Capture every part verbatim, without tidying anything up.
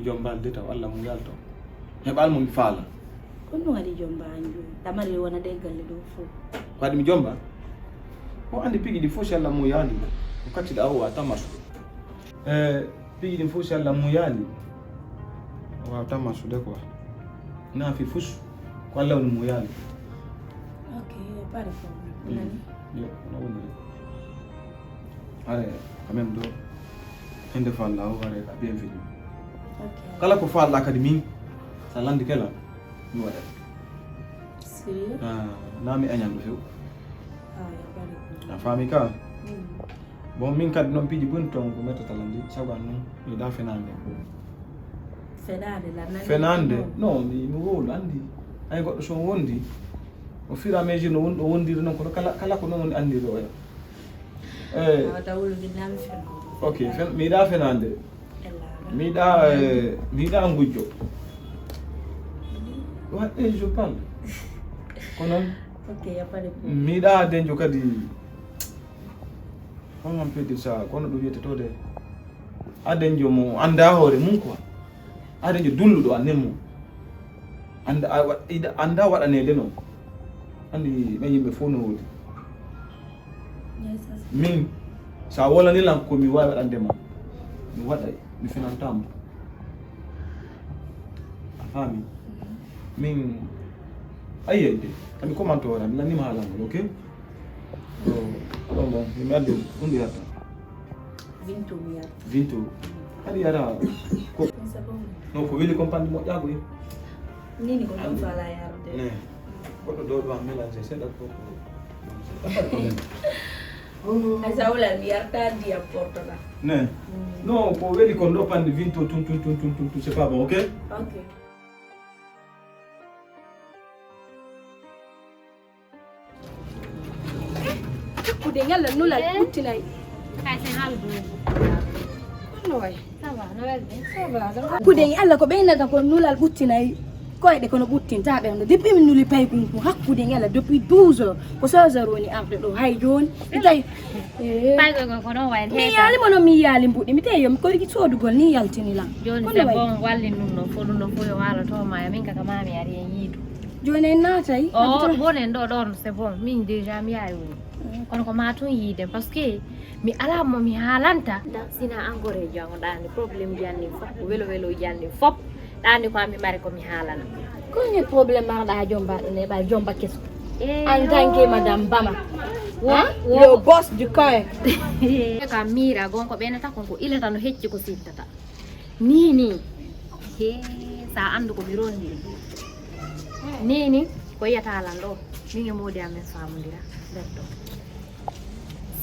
Jombaali de taw, Allah mo yalto. Heɓal mo mi faala. Ko ɗum waɗi jomba an jooni? Tamale wona ɗe galle ɗo fof. Ko waɗi mi jomba? O anndi piiji ɗi fof si Allah mo yaali. Ko kacciɗa o wa tammasu. E piiji ɗin fof si Allah mo yaali. O wa tammasu de quoi. Na fi fus. Ko Allah woni mo yaali. Ok, pas de problème. Nani? Yo, no woni de. Are, quand même, ɗo. Hende falla o, are, a bienvenue. Ok. Kala ko falla kadi min, sa landi kala, mi waɗa. Sérieux? Ah, na mi añan ɗo few. Ah, y a pas de problème. A faami ka? Mm. Bon, min kadi noon piiji boni toon ko mettata landi, sabu an noon, mi da fenaande. Fenaande la, nani? Fenaande? Non, mi, mi wowlo, anndi. Ay goɗɗo so wondi, au fur et à mesure no won-, o wondiri noon, kono kala, kala ko noon woni anndirde oya. Eh. Awa, taw wulude nami fen. Ok, fen, mi yiɗa fenaande. Ella. Mi yiɗa, eh, mi yiɗa ngujjo. What is you parle? Ko noon? Ok, y a pas de problème. Mi yiɗa denjo kadi. Comment on peut dire ça? Kono ɗum wiyete to de. Aden jomo annda hoore mum quoi. Aden jo dulluɗo annen mum. Annda, a wa-, ida-, annda waɗaneede noon. Anndi ɓen yimɓe fof no woodi. Yes, yes. Min, so a wolani lan ko mi waawi waɗande ma, mi waɗay, mi finantama. A faami? Min, ayi, ayi de. Ami commenté hoore am, mi nannima haalangol, ok? Ɗo, ɗo bon, mi addi, ɗum ɗo yarta. Vinto mi yarta. Vinto. Haɗi yara ko? C'est bon. Non, ko weli compagnie moƴƴa koy. Nini ko ɗum fala yarde. Ne. Goɗɗo ɗo ɗo am mélange seeɗa ko. Ay sa wala mi yarta ndiyam portoɗa. Ne. Mm. Non, ko weli kon ɗo panɗe vinto tun, tun, tun, tun, tun, c'est pas bon, ok? Ok. Hakkude ñalla nulal ɓuttinay. Kay sen haaldu. Kono way. Ça va, no welde? Ça va, ça va. Hakkude ñalla ko ɓeynata ko nulal ɓuttinay. Koyɗe kono ɓuttinta ɓe no. Depuis mi nuli paykun ko hakkude ñalla depuis douze heures. Ko seize heures woni arde ɗo hay jooni. Mi tawi. Eh. Paygo go ko ɗon wayde. Mi yaali mo no mi yaali mbuɗi. Mi tawi yo mi koyki soodugol ni yaltini lan. Jooni kono c'est way. Bon, walli ɗum ɗo fof, ɗum ɗo fof yo waalo to ma, min kaka mami ari en yiidu. Jooni en naatay. O, wonen ɗo ɗon, c'est bon. Min déjà mi yawi woni. Mm. Kono ko ma tun yiiden, parce que mi ala mo mi haalanta. Sina encore e jango ɗaande problème janni fof, ko welo welo janni fof. Ɗaande ko ami mari ko mi haalana. Ko ngel problème marɗa jomba ɗum e ɓa jomba keso. Eh, en tant que yo. Madame Bama. Wo, hein? Wo. Le boss du coin. Ka mira gonko ɓenata kon ko ilata no hecci ko sittata. Ni, ni. He, sa anndu ko mi rondi. Ni, ni, ko yiyata lan ɗo. Min e moodi amen faamondira. Nder ɗo.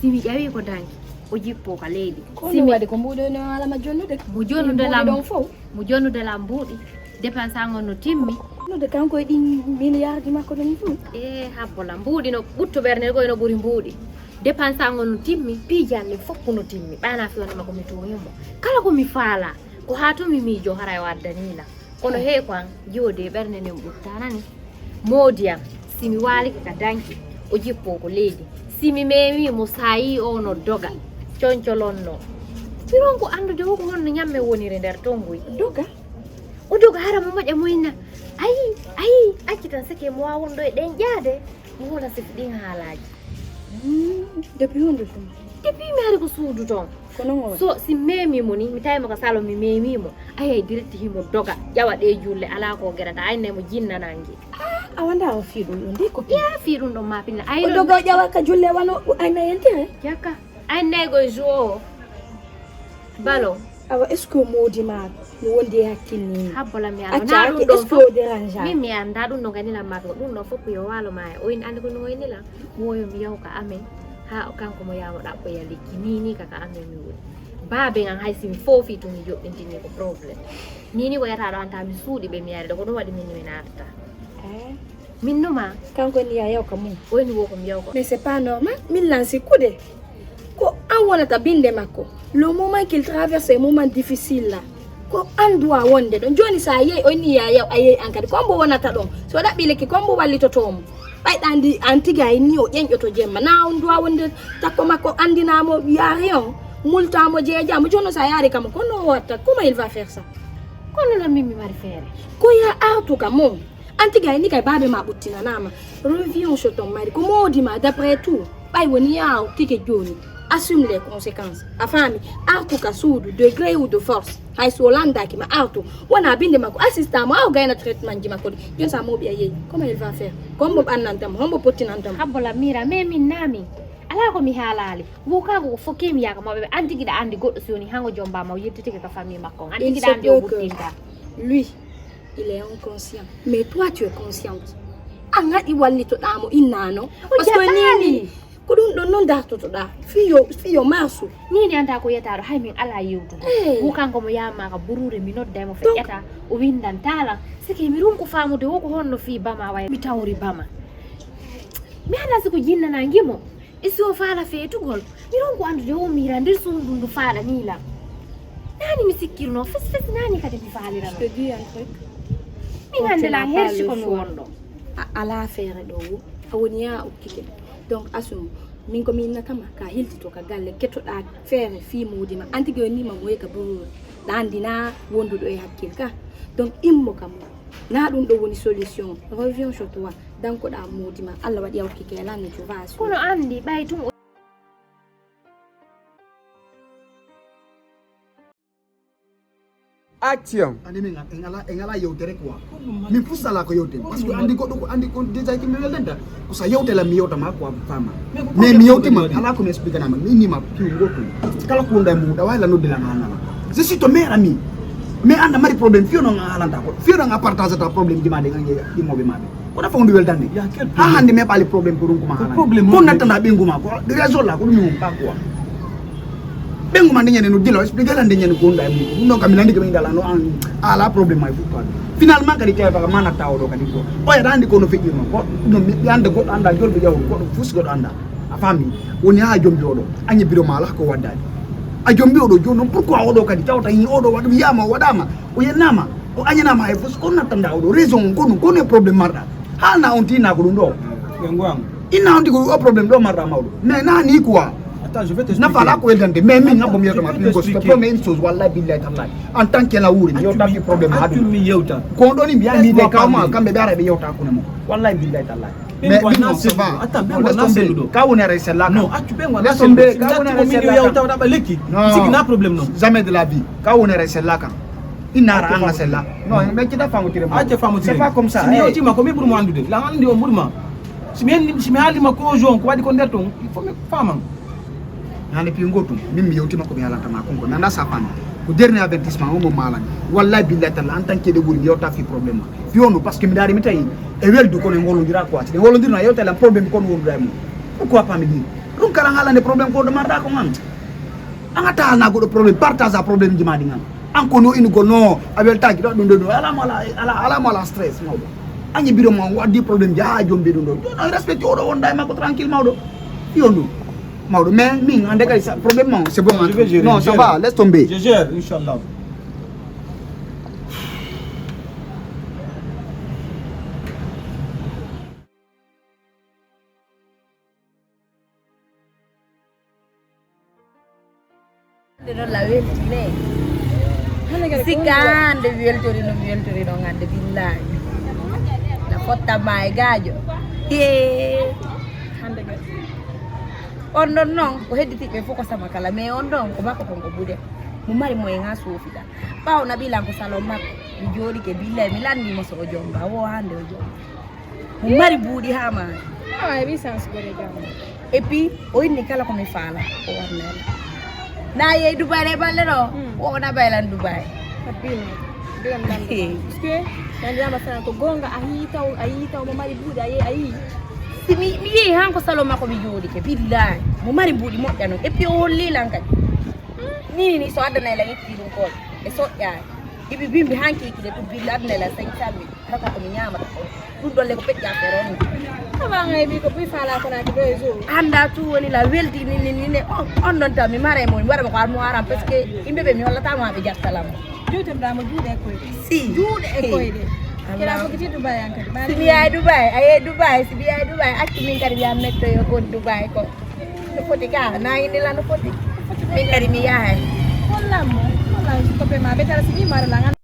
Si mi ƴawi ko danki, o jippo ka leydi. Ko si mi waɗi ko mbuɗo no alama jonnude. Mo jonnude lam. Ɗon fof. Mo jonnude lam mbuɗi. Dépense an on no timmi. No de kanko e ɗin milliard makko ɗon fof. E habbo lam. Mbuɗi no ɓutto ɓernde ko no ɓuri mbuɗi. Dépense an on no timmi, piijan ɗin fof no timmi. Ɓana fi wonde makko mi tooñi mo. Kala ko mi faala, ko haa to mi miijo hara o addani lan. Kono hey ko an, jiwode e ɓernde nden ɓuttanani. Moodi am, si mi waalike ka danki, o jippoo ko leydi. Si mi meemi mo saayi o no doga, concolonno. Mi ronku anndude o ko honno ñamme woniri nder tonguy. Doga? O doga hara mo moƴa mo inna. Ayi, ayi, acci tan seke mo waa wonɗo e ɗen ƴaade. Mi wona sif ɗin haalaaji. Hmm, depuis honɗo ɗum? Depuis mi ari ko suudu ton. Ko non o waɗi? So si meemi mo ni, mi tawi mo ka salon, mi meemi mo. Ayay direct himo doga, ƴawa ɗe julle, ala ko gerata, ay nay mo jinna nangi. Ah, a wanda o fi ɗum ɗo, ndi ko fi? Ya fi ɗum ɗo ma pinna. Ay o doga o ƴawa ka julle wano ay nay entire? Jaka. Ay nay go jour. Balo. Awa, est-ce que o moodi ma no wondi e hakkille ni? Habbola mi ala. Acca, na ɗum ɗon fof. Min mi annda ɗum ɗo ganila ma ko ɗum ɗon fof ko yo waalo ma e. O in andi ko no woynila. Woyo mi yaw ka amen. Ha o kanko mo yawo ɗaɓɓo ya lekki. Ni ni ka ka amen mi woni. Baabe ngan hay si mi foofi to mi joɗɗintini ko problème. Ni ni ko yata ɗo anta mi suuɗi ɓe mi yari ɗo ko ɗum waɗi min mi naatata. Eh? Min numa. Kanko ni ya yaw ka mum. Woni wo ko mi yaw ko. Mais c'est pas normal. Min lansi kude. Ko an wonata binde makko. Le moment qu'il traverse un moment difficile là. Ko an duwa wonde ɗon. Joni sa yeyi o ni ya yaw a yeyi an kadi. Ko mbo wonata ɗon. So ɗaɓɓi lekki ko mbo wallitoto mo. Ɓay ɗa andi an tigi ay ni o ƴenƴoto jemma. Na on duwa wonde takko makko andina mo yari on. Multa mo jeeja mo jono sa yari kamo. Kono o watta. Comment il va faire ça? Kono noon min mi mari feere. Ko ya artu ka mo. Anti gay ni kay babe ma ɓuttinanama. Reviens sur ton mari. Ko moodi ma d'après tout. Ɓay woni ya o kike joni. Assume les conséquences. A faami? Artu ka suudu, de gré ou de force. Hay so landaki ma artu. Wona binde makko assistant mo aw gayna traitement ji makko ɗi. Jon sa moɓi a yeyi. Comment il va faire? Ko hombo ɓannanta mo? Hombo pottinanta mo? Habbo la mira, mais min nami. Ala ko mi haalali. Wo kanko ko fof kemi yaka mawɓe ɓe. An tigi ɗa andi goɗɗo si woni hango jombama o yettitike ka famille makko on. An tigi ɗa andi o ɓuttinta. Lui, il est inconscient. Mais toi, tu es consciente. An haɗi wallitoɗamo innano. Parce que nini? Ko ɗum ɗon noon dartotoɗa. Fiyo, fiyo marsu. Nini anta ko yetaɗo hay min ala yewtugo. Wo kanko mo yamaka burure mi nodda mo feƴƴata. O windantala. Sike mi runko famude wo ko honno fi bama way. Mi tawri bama. Mi ala siko jinnana ngimo. E si o faala feetugol, miɗon ko anndude o miira nder suudu ndu faala nii lan. Naani mi sikkirno fes fes naani kadi mi faalirano. Je te dis un truc. Min hannde lan hersi ko mi wonɗo. A ala feere ɗo wo a woni yaa okkike. Donc asum min ko mi innatama ka hiltito ka galle kettoɗa feere fii moodi ma antigi o nima moye ka bururu ɗa anndi na wonduɗo e hakkil ka. Donc immo ka mo na ɗum ɗo woni solution. Reviens chez toi. Dankoɗa moodi ma Allah waɗi a hokki kelanno tu vas. Kono anndi ɓay tun o Action. Andi min en ala en ala yewtere quoi. Min fusala ko yewte parce que andi goɗɗo ko andi ko déjà kimbe weldenta. Ko sa yewte la mi yewta ma quoi fama. Mais mi yewti ma ala ko mi explique na ma mi ni ma piu gotu. Kala ko nda mu da wala no de la na na. Je suis ton meilleur ami. Mais anda mari problème fiyo no nga halanta ko. Fiyo no nga partager ta problème di ma de nga di mo be ma. Kono fof ndu weldande ha hannde meɓali probléme ko ɗum ko ma haala ko nattanɗa ɓeyngu ma ko raison la ko ɗum mi won pas quoi. Ɓeyngu ma ndeñande no dila expliqué la ndeñande ko wonɗa e mum ɗum ɗon kam mi landi ko ɓeyngal ano an ala probléme ma e fof quoi. Finalement kadi tewata ko ma natta oɗo kadi ko oya randi ko no feƴƴirno ko ɗum mi ande goɗɗo anda jolɓe ƴawru goɗɗo fuus goɗɗo anda. A faami? Woni haa jombi oɗo añi biro ma alaa ko waddani. A jombi oɗo jooni noon pourquoi oɗo kadi tawata hin oɗo waɗum yiyama o waɗama o yennama o añanama hay fof ko nattanda oɗo raison on ko ɗum ko ɗum e probléme marɗa. Haalna on tiinako ɗum ɗo. Inna on tigi o probléme ɗo marɗa mawɗo mais na ni quoi. Nafa alaa ko weldande mais min ngabbo mi yewtama ɗum gosto premier une chose wallahi billahi tallahi en tant que la wuuri mi yewta fi probléme haɗum. Ko on ɗoni mi yaha mi de kawma kamɓe ɓe ara ɓe yewta hakkunde mum wallahi billahi tallahi. Mais non, ça va. Attends, ben voilà, c'est le dos. Quand on est resté là. Non, ah, tu ben voilà, c'est le dos. Laisse tomber, quand on est resté là. Non, c'est qu'il y a problème, non. Jamais de la vie. Quand on est resté là, quand il n'a rien à cela. Non, mais tu t'as pas montré. Ah, tu as pas montré. C'est pas comme ça. Si mi yewti ma ko mi ɓuri mo anndude. La anndi on ɓuri ma. Si mi si mi haali ma ko jon ko waɗi ko nder ton. Il faut mi faman. Hande piyo gotum min mi yewtima ko mi halantama konko mi anda sa fami ko dernier avertissement o mo malani wallahi billahi talla en tant que de ɓuri mi yewta fi problème ma piyo no parce que mi dari mi tawi e weldu kono en wolodira quoi si en wolodira na yewta lan problème kono wonduda e mum pourquoi pas mi di ɗum kala halande problème ko ɗo marɗa ko an an a talana goɗɗo problème partage a problème ji ma ɗi an an ko no inugol no a weltaki ɗo ɗum ɗo ɗum ala mo ala ala mo ala stress mawɗo añi biro mo o addi problème ji ha jombi ɗum ɗo ɗo respecté oɗo wonda e makko tranquille mawɗo piyo ɗum Mawɗo mais min hande kadi sa problème ma c'est bon. Je vais gérer. Non ça va laisse tomber. Je gère inchallah. Nde noon la weltine sikka nde weltori no weltori noon hannde billahi na fottama e gaajo e hannde kadi on ɗon noon ko hedditiɓe fof ko sama kala mais on ɗon ko makko kon ko bude mo mari moyen ha suufita ɓawo naɓilan ko salon makko mi jooɗike billahi mi landimo so o jomba wo hannde o jomba Mo mari buuɗi haa maaya. Awa heɓi sans gore jam. Et puis o inni kala ko mi faala o warnela. Na yehi Dubai ɗe balɗe ɗo. Wo wona baylan Dubai. Abino. Biram lamɗo. Parce que nandiyama sana ko gonga a yii taw a yii taw mo mari buuɗi a yehi a yii. Si mi mi yehi han ko salon makko mi jooɗike billahi mo mari mbuuɗi moƴƴa noon et puis o holli lan kadi. Mini ni so addanay lan itti ɗum koɗo e soƴƴaani. Iɓe bimbi han kiikide ɗum billa addanay lan cinq cent mille. Kaka ko mi ñaamata ko ɗum ɗon le ko peƴƴa affaire on. Awa ngay bi ko buy fala ko naki do e jour. Anda tu woni la weldi ni ni ni on on non tan mi mare mo mi wara ko armo aram parce que imbe be mi hollata mo be jattalam. Juutirɗa mo juuɗe e koyɗe. Si. Juuɗe e koyɗe. Kira ko kiti Dubai an kadi. Si mi yaay Dubai, a yaay Dubai, si mi yaay Dubai, accu min kadi mi yam metto yo gon Dubai ko. No foti ka, na inde la no foti. Min kadi mi yahay. Hollam mo, hollam ko be ma be tara si mi mara la